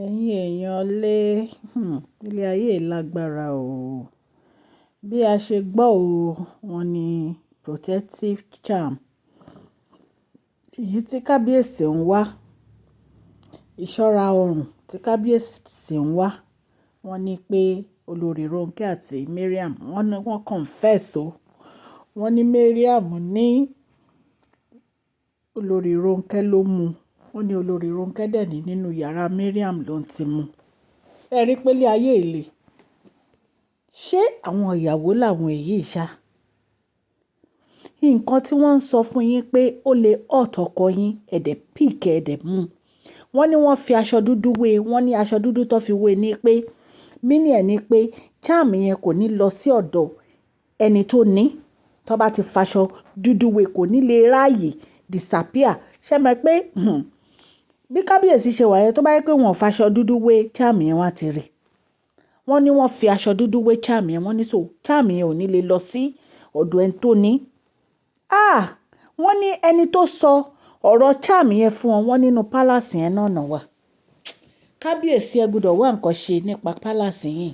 Ẹ̀yin èèyàn lé, ilé ayé lágbára o. Bí a ṣe gbọ́ o, wọ́n ní protective charm. Èyí tí kábíyèsí ń wá, ìṣọ́ra ọrùn tí kábíyèsí ń wá. Wọ́n ní pé olórí Ronke àti Mariam, wọ́n ní wọ́n confess o. Wọ́n ní Mariam ní olórí Ronke ló mú. Wọ́n ní olórí Ronke dẹ̀ ní nínú yàrá Mariam ló ń ti mú. Ẹ rí pé ilé ayé le. Ṣé àwọn ìyàwó làwọn èyí ṣá? Nǹkan tí wọ́n ń sọ fún yín pé ó lè hurt ọkọ yín, ẹ dẹ̀ pick, ẹ dẹ̀ mú. Wọ́n ní wọ́n fi aṣọ dúdú wé. Wọ́n ní aṣọ dúdú tó fi wé ní pé, meaning ẹ̀ ní pé charm yẹn kò ní lọ sí ọ̀dọ̀ ẹni tó ní. Tó bá ti fa aṣọ dúdú wé, kò ní lè ráyè disappear. Ṣé ẹ mọ̀ pé, bí kábíyèsí ṣe wà yẹn, tó bá jẹ́ pé wọ́n fa aṣọ dúdú wé charm yẹn, wọ́n á ti rí. Wọ́n ní wọ́n fi aṣọ dúdú wé charm yẹn. Wọ́n ní so charm yẹn ò ní lè lọ sí ọ̀dọ̀ ẹni tó ní. Ah! Wọ́n ní ẹni tó sọ ọ̀rọ̀ charm yẹn fún wọn, wọ́n nínú palace yẹn náà náà wà. Kábíyèsí, ẹ gbọdọ̀ wá nǹkan ṣe nípa palace yìí.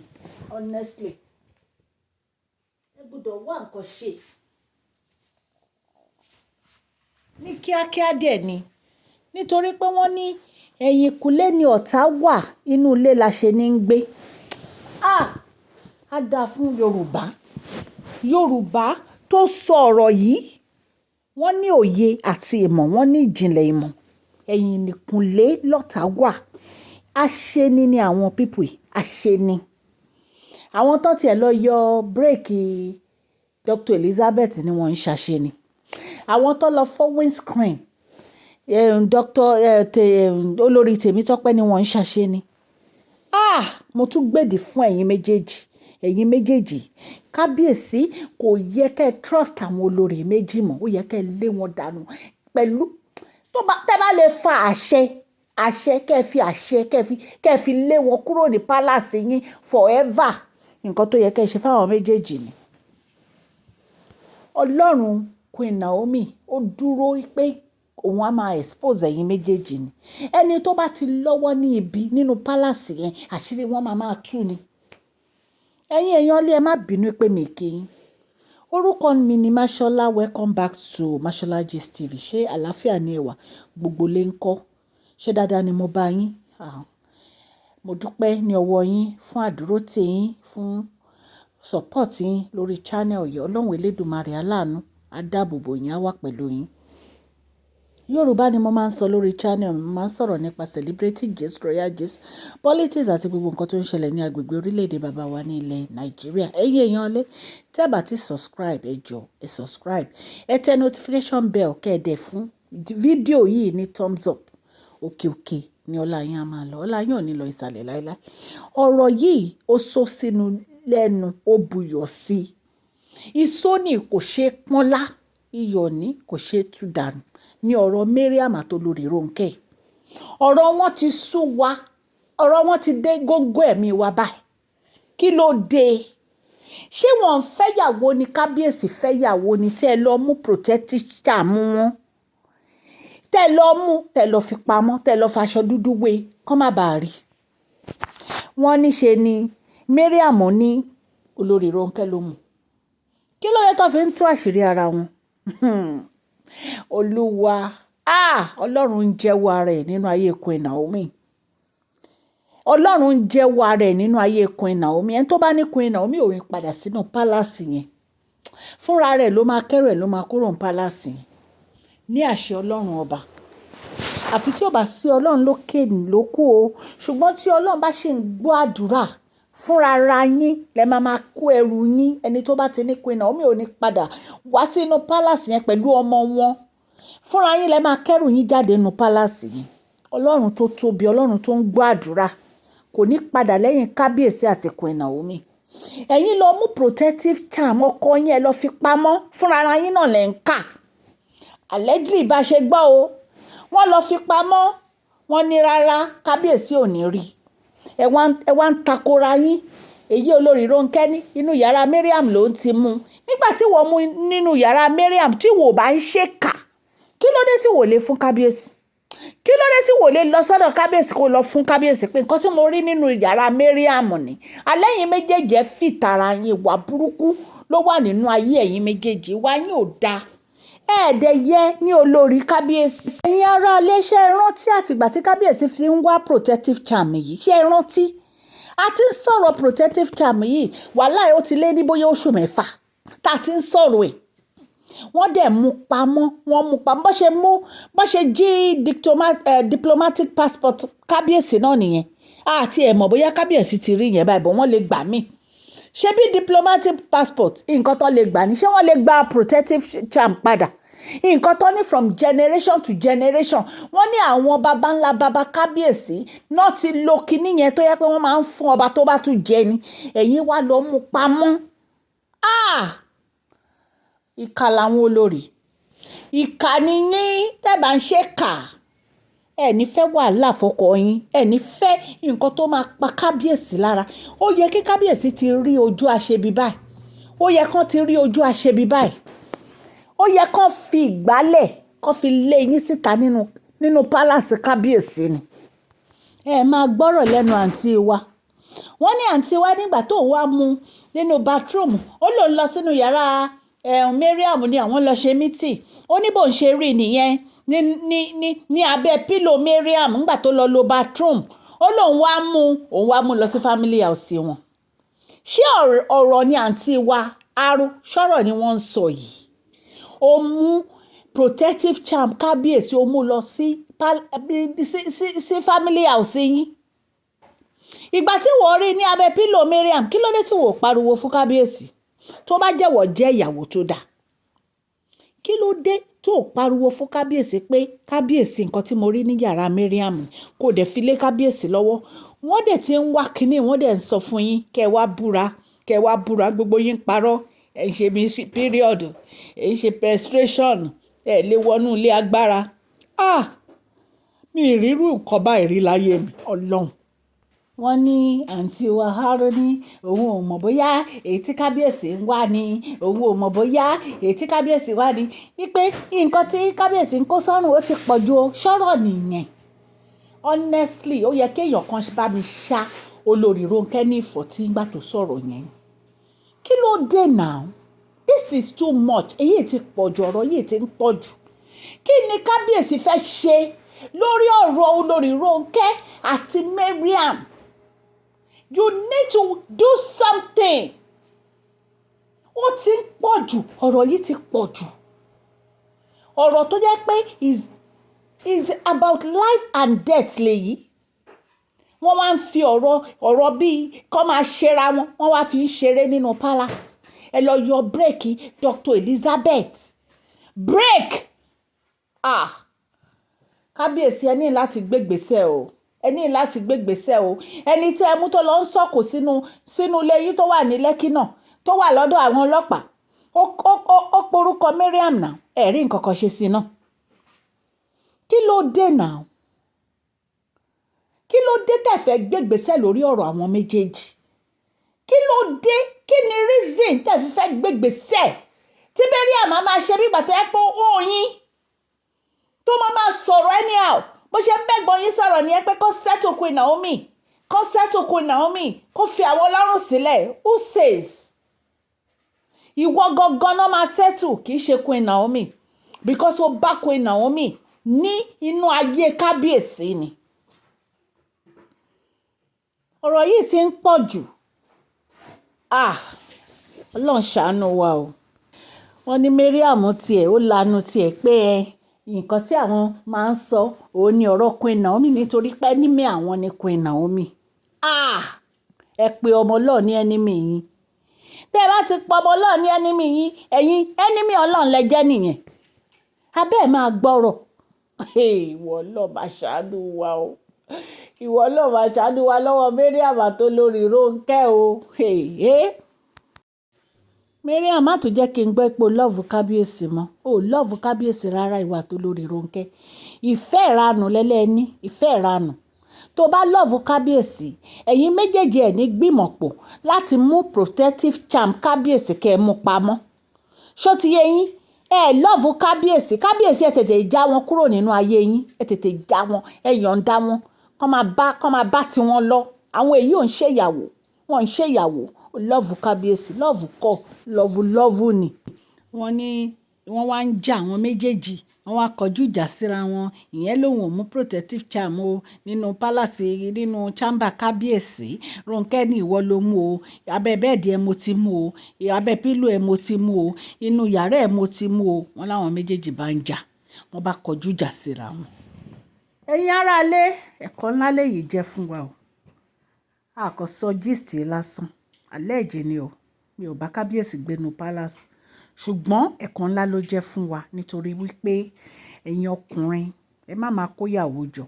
Honestly, ẹ gbọdọ̀ wá nǹkan ṣe. Ní kíákíá dẹ̀ ni. Nítorí pé wọ́n ní ẹ̀yìnkùlé ni ọ̀tá wà, inú ilé la ṣe ní ń gbé. Ah! A dáa fún Yorùbá. Yorùbá tó sọ ọ̀rọ̀ yìí, wọ́n ní òye àti ìmọ̀, wọ́n ní ìjìnlẹ̀ ìmọ̀. Ẹ̀yìnkùlé lọ̀tá wà. Aṣeni ni àwọn people yìí, aṣeni. Àwọn tó ti ẹ̀ lọ yọ brake Dr. Elizabeth ni wọ́n ń ṣàṣeni. Àwọn tó lọ fọ́ windscreen Dr. Olórí Tèmítọ́pẹ́ ni wọ́n ń ṣàṣeni. Ah! Mo tún gbèdì fún ẹ̀yin méjèèjì, ẹ̀yin méjèèjì. Kábíyèsí, kò yẹ kí ẹ trust àwọn olórí méjì mọ́. Ó yẹ kí ẹ lé wọn dànù pẹ̀lú tó bá, tẹ́ bá lè fa àṣẹ, àṣẹ kí ẹ fi àṣẹ, kí ẹ fi lé wọn kúrò ní palace yín forever. Nǹkan tó yẹ kí ẹ ṣe fún àwọn méjèèjì ni. Ọlọ́run Queen Naomi ó dúró pé òun á máa expose ẹ̀yin méjèèjì ni. Ẹni tó bá ti lọ́wọ́ ní ibi nínú palace yẹn, àṣírí wọn máa máa tú ni. Ẹ̀yin èèyàn lé, ẹ má bínú pé mi kí yín. Orúkọ mi ni Mashola. Welcome back to Mashola Gist TV. Ṣé àlàáfíà ni ẹ wà? Gbogbo lé ń kọ́. Ṣé dáadáa ni mo bá yín? Ah, mo dúpẹ́ ní ọwọ́ yín fún àdúrótì yín, fún support yín lórí channel yìí. Ọlọ́run Elédùmarè aláàánú á dáàbòbò yín, á wà pẹ̀lú yín. Yorùbá ni mo máa ń sọ lórí channel mi. Mo máa ń sọ̀rọ̀ nípa celebrity gist, royal gist, politics àti gbogbo nǹkan tó ń ṣẹlẹ̀ ní agbègbè orílẹ̀-èdè bàbá wa ní ilẹ̀ Nàìjíríà. Ẹ̀yin èèyàn lé, tí ẹ bá ti subscribe, ẹ jọ̀ọ́, ẹ subscribe. Ẹ tẹ notification bell kẹ́ ẹ dẹ̀ fún fídíò yìí ní thumbs up. Òkè òkè ni ọlá yín á máa lọ. Ọlá yín ò ní lọ ìsàlẹ̀ láíláí. Ọ̀rọ̀ yìí ó sọ sínú lẹ́nu, ó buyọ̀ sí i. Ìsó ni kò ṣe pọ́nlá, iyọ̀ ní kò ṣe tú dànù ní ọ̀rọ̀ Mariam àti olórí Ronke. Ọ̀rọ̀ wọn ti sú wa, ọ̀rọ̀ wọn ti dé góńgó ẹ̀mí wa báyìí. Kí ló dé? Ṣé wọ́n ń fẹ́yàwó ni? Kábíyèsí fẹ́yàwó ni tí ẹ lọ mú protective charm wọn? Tẹ́ lọ mú, tẹ́ lọ fi pamọ́, tẹ́ lọ fa aṣọ dúdú wé, kó má bàa rí. Wọ́n ní ṣe ni Mariam ní olórí Ronke ló mú. Kí ló dé tó fi ń tú àṣírí ara wọn? Olúwa, ah! Ọlọ́run ń jẹ́wọ́ ara ẹ̀ nínú ayé Queen Naomi. Ọlọ́run ń jẹ́wọ́ ara ẹ̀ nínú ayé Queen Naomi. Ẹni tó bá ní Queen Naomi ò ní padà sínú palace yẹn, fúnra rẹ̀ ló máa kẹ́rù ẹ̀, ló máa kúrò ní palace yẹn. Ní àṣẹ Ọlọ́run ọba. Àfi tí ó bá sí Ọlọ́run lókè ló kù o. Ṣùgbọ́n tí Ọlọ́run bá ṣe ń gbọ́ àdúrà, fúnra ra yín lẹ máa máa kó ẹrù yín. Ẹni tó bá ti ní Queen Naomi ò ní padà wá sínú palace yẹn pẹ̀lú ọmọ wọn, fúnra yín lẹ máa kẹ́rù yín jáde nínú palace yẹn. Ọlọ́run tó tóbi, Ọlọ́run tó ń gbọ́ àdúrà kò ní padà lẹ́yìn kábíyèsí àti Queen Naomi. Ẹ̀yin lọ mú protective charm ọkọ yín, ẹ lọ fi pamọ́. Fúnra ara yín náà lẹ́ ń kà. Allegedly, bá ṣe gbọ́ o, wọ́n lọ fi pamọ́. Wọ́n ní rárá, kábíyèsí ò ní rí. Ẹ wá ń takora yín. Èyí olórí Ronke ní inú yàrá Mariam ló ń ti mú. Nígbà tí wọ́n mú nínú yàrá Mariam, tí wò bá ń ṣe kà, kí ló dé tí wò lè fún kábíyèsí? Kí ló dé tí wò lè lọ sọ́dọ̀ kábíyèsí, kó lọ fún kábíyèsí pé nǹkan tí mo rí nínú yàrá Mariam ni? Alẹ́ yín méjèèjì, ẹ fi tara yín, ìwà burúkú ló wà nínú ayé ẹ̀yin méjèèjì. Ìwà yín ò dáa, ẹ̀ẹ́dẹ̀ yẹ ní olórí kábíyèsí. Ẹ̀yin ará ilé, ṣé ẹ rántí àtìgbà tí kábíyèsí fi ń wá protective charm yìí? Ṣé ẹ rántí a ti ń sọ̀rọ̀ protective charm yìí? Wàhálà, ó ti lé ní bóyá oṣù 6 tá a ti ń sọ̀rọ̀ ẹ̀. Wọ́n dẹ̀ mú pamọ́, wọ́n mú pamọ́. Bó ṣe mú, bó ṣe jí diplomatic passport kábíyèsí náà nìyẹn. Àti ẹ̀ mọ̀ bóyá kábíyèsí ti rí yẹn báyìí bọ̀, wọ́n lè gbà mí. Ṣé bí diplomatic passport, nǹkan tó lè gbà ní, ṣé wọ́n lè gba protective charm padà? Nǹkan tó ní from generation to generation, wọ́n ní àwọn baba ńlá baba kábíyèsí náà ti lo kinní yẹn, tó yẹ pé wọ́n máa ń fún ọba tó bá tún jẹ ni. Ẹ̀yin wá lọ mú pamọ́. Ah, ìkà làwọn olórí, ìkà ni yín. Tẹ́ bá ń ṣe kà, ẹ ní fẹ́ wàhálà fọkọ yín, ẹ ní fẹ́ nǹkan tó máa pa kábíyèsí lára. Ó yẹ kí kábíyèsí ti rí ojú aṣebi báyìí. Ó yẹ kán ti rí ojú aṣebi báyìí. Ó yẹ kán fi ìgbálẹ̀ kán fi lé yín síta nínú palace kábíyèsí ni. Ẹ máa gbọ́rọ̀ lẹ́nu àǹtí wa. Wọ́n ní àǹtí wa, nígbà tó wá mú nínú bathroom, ó lòun lọ sínú yàrá ẹ̀hún Mariam ni àwọn lọ ṣe meeting. Ó ní bó ń ṣe rí nìyẹn ní abẹ́ pillow Mariam nígbà tó lọ lo bathroom. Ó lóun wá mú, òun wá mú lọ sí family house wọn. Ṣé ọ̀rọ̀ ni àǹtí wa arú sọ̀rọ̀ ni wọ́n ń sọ yìí? Ó mú protective charm kábíyèsí, ó mú lọ sí family house yín. Ìgbà tí wọ́n rí ní abẹ́ pillow Mariam, kí ló dé tí wọ́n pariwo fún kábíyèsí? Tó bá jẹ́wọ́ jẹ́ ìyàwó tó dáa, kí ló dé tó pariwo fún kábíyèsí pé, "Kábíyèsí, nǹkan tí mo rí ní yàrá Mariam"? Kò dẹ̀ fi lé kábíyèsí lọ́wọ́. Wọ́n dẹ̀ ti ń wá kínní, wọ́n dẹ̀ ń sọ fún yín kẹ́ ẹ wá búra, kẹ́ ẹ wá búra. Gbogbo yín parọ́. Ẹ̀ ń ṣe mi period, ẹ̀ ń ṣe menstruation, ẹ̀ lè wọnú ilé agbára. Ah, mi ì rírú nǹkan báyìí rí láyé mi, Ọlọ́run. Wọ́n ní àǹtí wa Haro ní òun ò mọ̀ bóyá èyí tí kábíyèsí ń wá ni, òun ò mọ̀ bóyá èyí tí kábíyèsí wá ni, wípé nǹkan tí kábíyèsí ń kó sọ́rùn, ó ti pọ̀ ju o. Ṣọ́rọ̀ nìyẹn. Honestly, ó yẹ kéèyàn kan bá mi ṣá olórí Rónkẹ́ ní ìfọ̀tí nígbà tó sọ̀rọ̀ yẹn. Kí ló dé now? This is too much. Èyí ti pọ̀ jù, ọ̀rọ̀ yìí ti ń pọ̀ jù. Kí ni kábíyèsí fẹ́ ṣe lórí ọ̀rọ̀ olórí Rónkẹ́ àti Mariam? You need to do something. Ó ti ń pọ̀ jù, ọ̀rọ̀ yìí ti pọ̀ jù. Ọ̀rọ̀ tó jẹ́ pé is about life and death lèyí. Wọ́n wá ń fi ọ̀rọ̀ bíi kọ́ máa ṣera wọn, wọ́n wá fi ń ṣeré nínú palace. Ẹ lọ yọ break Dr. Elizabeth, break. Ah, kábíyèsí, ẹ ní láti gbégbèsè o, ẹ ní láti gbégbèsè o. Ẹni tí ẹ mú tó lọ ń sọ̀kò sínú ilé yín tó wà ní Lẹ́kì náà, tó wà lọ́dọ̀ àwọn ọlọ́pàá, ó porúkọ Mariam náà. Ẹ rí nǹkan kan ṣe sí náà. Kí ló dé náà? Kí ló dé tẹ́ fẹ́ gbégbèsè lórí ọ̀rọ̀ àwọn méjèèjì? Kí ló dé? Kí ni reason tẹ́ fi fẹ́ gbégbèsè tí Mariam máa ṣe bí ìgbà tó yẹ pé ó yín tó máa sọ̀rọ̀ anyhow? Bó ṣe ń bẹ́gbọ́n yín sọ̀rọ̀ ni ẹ pé kó settle Queen Naomi, kó settle Queen Naomi, kó fi àwọn ọlọ́run sílẹ̀. Who says? Ìwọ gangan náà máa settle, kì í ṣe Queen Naomi, because ó bá Queen Naomi ní inú ayé kábíyèsí ni. Ọ̀rọ̀ yìí ti ń pọ̀ jù. Ah, Ọlọ́run ṣàánú wa o. Wọ́n ní Mariam tiẹ̀, ó lanu tiẹ̀ pé ẹ nǹkan tí àwọn máa ń sọ òun ni ọ̀rọ̀ Queen Naomi, nítorí pé enemy àwọn ni Queen Naomi. Ah, ẹ pé ọmọ Ọlọ́run ní enemy yín. Tẹ́ ẹ bá ti pọ̀ ọmọ Ọlọ́run ní enemy yín, ẹ̀yin enemy Ọlọ́run lẹ jẹ́ nìyẹn. Abẹ́ ẹ̀ máa gbọ́rọ̀. Ìwọ Ọlọ́run máa ṣàánú wa o, ìwọ Ọlọ́run máa ṣàánú wa lọ́wọ́ Mariam àtolórí Rónkẹ́ o. Mariam, má tún jẹ́ kí n gbọ́ pé o love kábíyèsí mọ́. O love kábíyèsí rárá, ìwà tó lórí Rónkẹ́. Ìfẹ́ ìranù lẹ́lẹ́ni, ìfẹ́ ìranù. Tó bá love kábíyèsí, ẹ̀yin méjèèjì ẹ̀ ní gbìmọ̀pọ̀ láti mú protective charm kábíyèsí kẹ́ ẹ mú pamọ́. Ṣó ti yé yín? Ẹ love kábíyèsí. Kábíyèsí, ẹ tètè já wọn kúrò nínú ayé yín. Ẹ tètè já wọn, ẹ yọ̀ǹda wọn, kọ́ máa bá tiwọn lọ. Àwọn èyí ò ń ṣe ìyàwó, wọ́n ń ṣe ìyàwó. Love kábíyèsí, love kọ́, love love ni. Wọ́n ní wọ́n wá ń jà, àwọn méjèèjì wọ́n wá kọjú ìjà síra wọn. Ìyẹn lòun ò mú protective charm o nínú palace, nínú chamber kábíyèsí. Ronke ní ìwọ ló mú o, abẹ́ bed ẹ mo ti mú o, abẹ́ pillow ẹ mo ti mú o, inú yàrá ẹ mo ti mú o. Wọ́n láwọn méjèèjì bá ń jà, wọ́n bá kọjú ìjà síra wọn. Ẹ̀yin ará ilé, ẹ̀kọ́ ńlá lèyí jẹ́ fún wa o. A kò sọ gist lásán, allege ni o. Mi ò bá kábíyèsí gbénu palace, ṣùgbọ́n ẹ̀kọ́ ńlá ló jẹ́ fún wa nítorí wípé ẹ̀yin ọkùnrin, ẹ má máa kó ìyàwó jọ.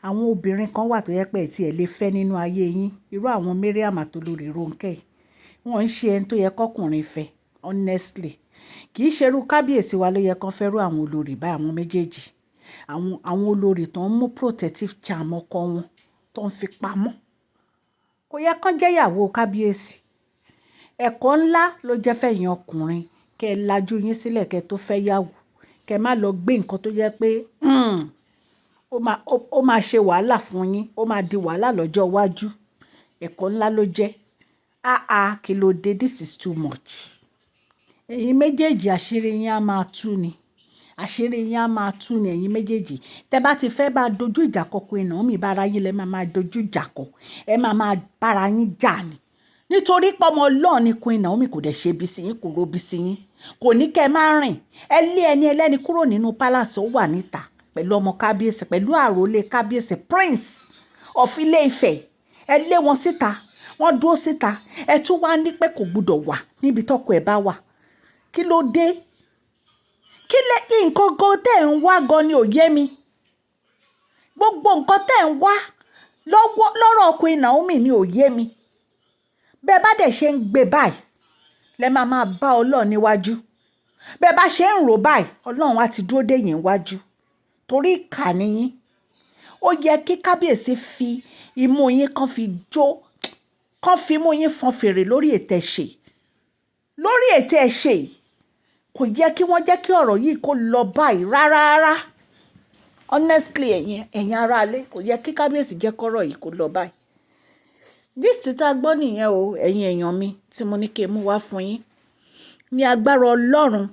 Àwọn obìnrin kan wà tó jẹ pé ẹ tí ẹ lè fẹ́ nínú ayé yín. Irú àwọn Mariam àti olórí Ronke yìí. Wọ́n ń ṣe ẹni tó yẹ kó ọkùnrin fẹ́, honestly. Kì í ṣe irú kábíyèsí wa ló yẹ kó fẹ́ irú àwọn olórí báyìí, àwọn méjèèjì. Àwọn olórí tó ń mú protective charm ọkọ wọn tó ń fi pamọ́. Kò yẹ kó jẹ́ ìyàwó kábíyèsí. Ẹ̀kọ́ ńlá ló jẹ́ fún ẹ̀yin ọkùnrin, kí ẹ lajú yín sílẹ̀ kí ẹ tó fẹ́ ìyàwó. Kí ẹ má lọ gbé nǹkan tó jẹ́ pé, ó máa ṣe wàhálà fún yín, ó máa di wàhálà lọ́jọ́ iwájú. Ẹ̀kọ́ ńlá ló jẹ́. Ah ah, kí ló dé? This is too much. Ẹ̀yin méjèèjì, àṣírí yín á máa tú ni. Àṣírí yín á máa tú ni, ẹ̀yin méjèèjì. Tẹ bá ti fẹ́ bá dojú ìjà kọ Queen Naomi, bá ara yín lẹ máa máa dojú ìjà kọ. Ẹ máa máa bá ara yín jà ni. Nítorí pé ọmọ Ọlọ́run ni Queen Naomi, kò dẹ̀ ṣe bí sí yín, kò robi sí yín. Kò ní kí ẹ má rìn. Ẹ lé ẹni ẹlẹ́ni kúrò nínú palace, ó wà níta pẹ̀lú ọmọ kábíyèsí, pẹ̀lú àrólé kábíyèsí, Prince of Ilé-Ifẹ̀. Ẹ lé wọn síta, wọ́n dúró síta. Ẹ tún wá ní pé kò gbọdọ̀ wà níbi tọ́kọ ẹ̀ bá wà. Kí ló dé? Kí lẹ nǹkan gan tẹ̀ ń wá gan ni ò yé mi. Gbogbo nǹkan tẹ̀ ń wá lọ́wọ́ lọ́rọ̀ Queen Naomi ni ò yé mi. Bẹ́ẹ̀ bá dẹ̀ ṣe ń gbé báyìí, lẹ máa máa bá Ọlọ́run níwájú. Bẹ́ẹ̀ bá ṣe ń rò báyìí, Ọlọ́run á ti dúró dè yín níwájú. Torí ìkà ni yín. Ó yẹ kí kábíyèsí fi imú yín kan fi jó, kan fi imú yín fọn fèrè lórí ètò ẹ̀ṣẹ̀. Lórí ètò ẹ̀ṣẹ̀ yìí, kò yẹ kí wọ́n jẹ́ kí ọ̀rọ̀ yìí kó lọ báyìí rárá. Honestly, ẹ̀yin ará ilé, kò yẹ kí kábíyèsí jẹ́ kí ọ̀rọ̀ yìí kó lọ báyìí. Gist tí a gbọ́ nìyẹn o, ẹ̀yin èèyàn mi, tí mo ní kí n mú wá fún yín. Ní agbára Ọlọ́run,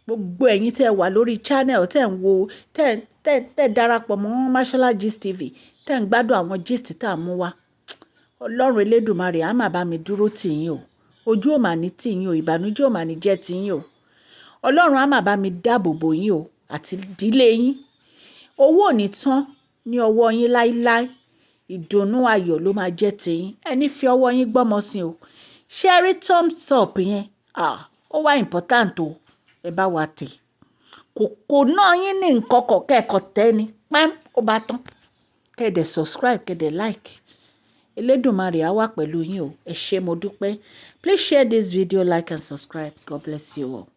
gbogbo ẹ̀yin tí ẹ wà lórí channel tí ẹ̀ ń wo, tẹ́ darapọ̀ mọ́ Mashola Gist TV, tẹ́ ń gbádùn àwọn gist tí a mú wá. Ọlọ́run Elédùmarè á máa bá mi dúró tì yín o. Ojú ò máa ní tì yín o, ìbànújẹ́ ò máa ní jẹ́ ti yín o. Ọlọ́run á máa bá mi dáàbò bò yín o àti ìdílé yín. Owó ò ní tán ní ọwọ́ yín láíláí. Ìdùnnú ayọ̀ ló máa jẹ́ ti yín. Ẹ ní fi ọwọ́ yín gbọ́mọ sí o. Ṣé ẹ rí thumbs up yẹn? Ah, ó wà important o. Ẹ bá wa tẹ̀. Kò ná yín ní nǹkan kan kẹ́ẹ̀kan tẹ́ ni. Pẹ́m, ó bá tán. Kẹ́ dẹ̀ subscribe, kẹ́ dẹ̀ like. Elédùmarè á wà pẹ̀lú yín o. Ẹ ṣé, mo dúpẹ́. Please share this video, like and subscribe. God bless you all.